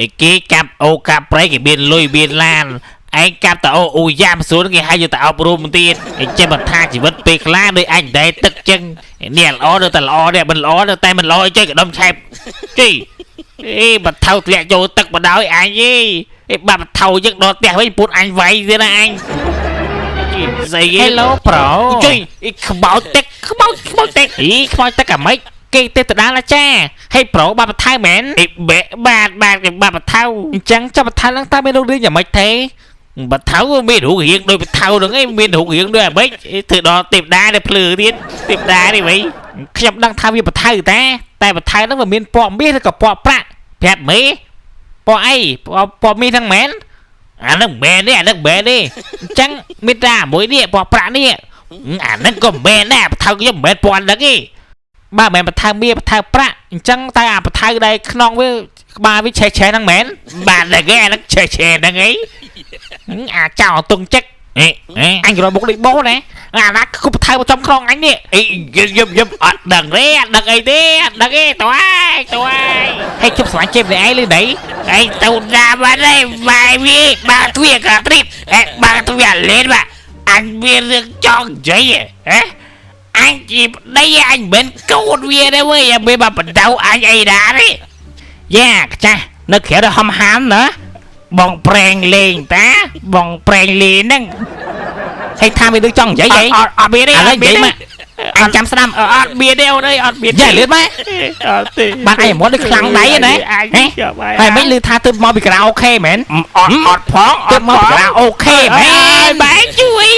ឯគេកាប់អូកាប់ព្រៃគេមានលុយមានឡានឯងកាប់តអូអូយ៉ាមស្រួលគេហៅយកទៅអប់រំទៀតឯងចេះបន្ថាជីវិតពេលខ្លះដូចអញដែរទឹកចឹងនេះល្អនៅតែល្អនេះមិនល្អនៅតែមិនល្អអីចេះកដុំឆែបជីអេបថៅធ្លាក់ចូលទឹកបដ ாய் អញអីអេបាប់បថៅចឹងដល់ផ្ទះវិញពួតអញវាយទៀតណាអញស្អីគេ Hello bro ជួយអីខ្មោចទឹកខ្មោចខ្មោចទឹកអីខ្មោចទឹកអាម៉េចគេទេតដាលអាចារ្យហេប្រូបាប់បថៅមែនអីបែបាទបាទគេបាប់បថៅ អញ្ចឹងចាប់បថៅឡើងតើមានរូបរាងយ៉ាងម៉េចទេ បថៅមានរូបរាងដូចបថៅហ្នឹងឯងមានរូបរាងដូចអាម៉េចធ្វើដល់ទេពតានេះភ្លឺទៀតទេពតានេះវិញ ខ្ញុំដឹងថាវាបថៅតាតែបថៅហ្នឹងវាមានពណ៌មាសឬក៏ពណ៌ប្រាក់ ប្រាប់មេ ពណ៌អីពណ៌មាសហ្នឹងមែន អាហ្នឹងមែនទេអាហ្នឹងមែនទេ អញ្ចឹងមានតាមួយនេះពណ៌ប្រាក់នេះ អាហ្នឹងក៏មែនដែរបថៅខ្ញុំមិនមែនពណ៌ហ្នឹងទេ បើមិនមែនបថៅមាសបថៅប្រាក់អញ្ចឹងតើអាបថៅដែលខ្នងវាក្បាលវាឆេះឆេះហ្នឹងមែន បាទហ្នឹងឯងអាហ្នឹងឆេះឆេះហ្នឹងឯង អាចោលតុងចិត្ត អេអេ អញរកមុខដូចបោណាអាណាគប់បថៅមកចំខ្នងអញនេះ អីយឹមយឹមអត់ដឹងទេអត់ដឹងអីទេអត់ដឹងទេតើឯងតើឯង ហើយជប់ស្រឡាញ់ជេម្នាក់ឯងលឺណី ឯងទៅណាបាត់ហើយបាយវាបើទ្វាក៏ត្រៀបអេបើទ្វាលេនបាទអញមានរឿងចង់និយាយហ៎អញជាប្តីអញមិនកូនវាទេវើយមានមកបដៅអញអីណាទេ យ៉ាខ្ចាស់នៅក្រៅដល់ហំហាមណា បងប្រេងលេងតាបងប្រេងលេងហ្នឹង ហើយថាមានរឿងចង់និយាយអី អត់អត់មានទេ ឥឡូវនិយាយមកអញចាំស្ដាប់ អត់មានទេអូនអើយអត់មាន យ៉ាលឿនមក អត់ទេ បានឯងមាត់ដូចខ្លាំងដៃណាហេហើយមិនលឺថាទើបមកពីការ៉ាអូខេមែន អត់អត់ផង ទើបមកពីការ៉ាអូខេមែន បែជួយ